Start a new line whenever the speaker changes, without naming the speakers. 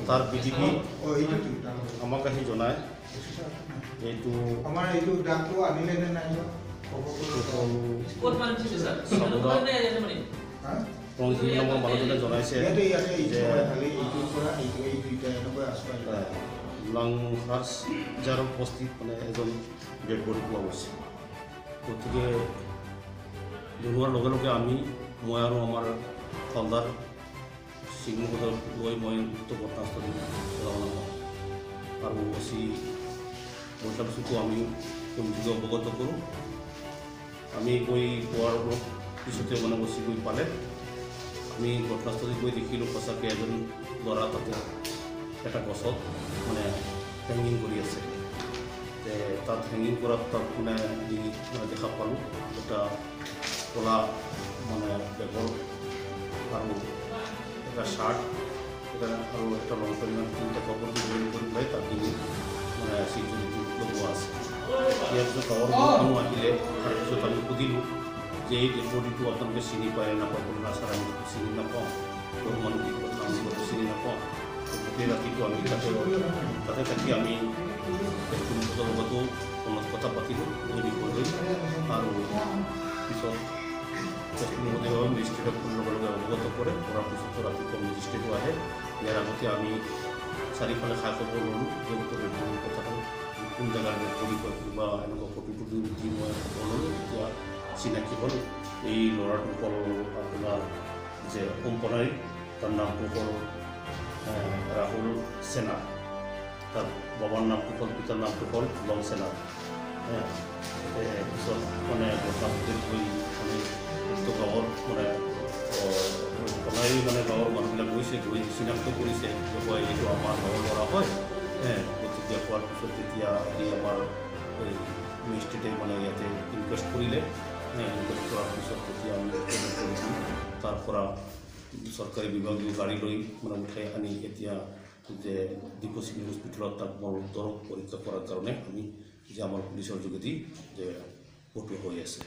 তাৰ B D P আমাক আহি জনায় এইটো
আমাৰ এইটো দাগটো আনিলে নে নাই?
ৰংশিল নামৰ মানুহজনে জনাইছে যে লাংহাজাৰ বস্তিত মানে এজন ডেড বডি পোৱা গৈছে। গতিকে জনোৱাৰ লগে লগে আমি, মই আৰু আমাৰ হালদাৰ সিং মহোদয়ক লৈ মই উক্ত ঘটনাস্থলীত ৰাওনা হওঁ আৰু অচি বৈঠাপিছতো আমি কমিটিক অৱগত কৰোঁ। আমি গৈ পোৱাৰ অলপ পিছতে মানে অচি গৈ পালে। আমি ঘটনাস্থলীত গৈ দেখিলোঁ সঁচাকৈ এজন ল'ৰা তাতে এটা গছত মানে হেঙিং কৰি আছে। তাত হেঙিং কৰাত তাত মানে ডিঙিত মানে দেখা পালোঁ এটা ক'লা মানে বেগৰ আৰু এটা শ্বাৰ্ট এটা আৰু এটা লং পেণ্ট, মানে তিনিটা কাপোৰ দি জইন কৰি পেলাই তাত ডিঙিত মানে চিজনীটো লগোৱা আছে। ইয়াৰ পিছত গাঁৱৰ বহুত মানুহ আহিলে। তাৰপিছত আমি সুধিলোঁ যে এই ডেড বডিটো আপোনালোকে চিনি পায় নাপায়? বোলে না ছাৰ, আমি চিনি নাপাওঁ, সৰু মানুহ, কি কথা আমি চিনি নাপাওঁ। গোটেই ৰাতিটো আমি তাতে থাকি আমি পুলিচৰ লগতো ফোনত কথা পাতিলোঁ এই বিষয় লৈ। আৰু পিছত মহোদয় মেজিষ্ট্ৰেটক লগে লগে অৱগত কৰে। কৰাৰ পিছতো ৰাতিপুৱা মেজিষ্ট্ৰেটো আহে। ইয়াৰ আগতে আমি চাৰিওফালে খা খবৰ ল'লোঁ যে উক্ত ডেড বডিৰ কথাটো কোন জেগাৰ ডেড বডি হয়, কোনোবা এনেকুৱা ফটোটো দি মই খবৰ ল'লোঁ। তেতিয়া চিনাকি হ'ল। এই ল'ৰাটো হ'ল আপোনাৰ যে কোম্পানীৰ, তাৰ নামটো হ'ল ৰাহুল সেনা। তাৰ বাবাৰ নামটো হ'ল, পিতাৰ নামটো হ'ল লং সেনা। পিছত মানে ঘটনাস্থলীত গৈ আমি উক্ত গাঁৱৰ মানে বনাই মানে গাঁৱৰ মানুহবিলাক গৈছে, গৈ চিনাক্ত কৰিছে যে হয় এইটো আমাৰ গাঁৱৰ ল'ৰা হয়। গতিকে কোৱাৰ পিছত তেতিয়া এই আমাৰ এই মেজিষ্ট্ৰেটে মানে ইয়াতে ইনকুৱেষ্ট কৰিলে। ইনকুৱেষ্ট কৰাৰ পিছত তেতিয়া আমি তাৰ পৰা চৰকাৰী বিভাগীয় গাড়ী লৈ মানে উঠাই আনি এতিয়া যে ডিপু চিভিল হস্পিটেলত তাক মৰণোত্তৰ পৰীক্ষা কৰাৰ কাৰণে আমি যে আমাৰ পুলিচৰ যোগেদি যে পঠোৱা হৈ আছে।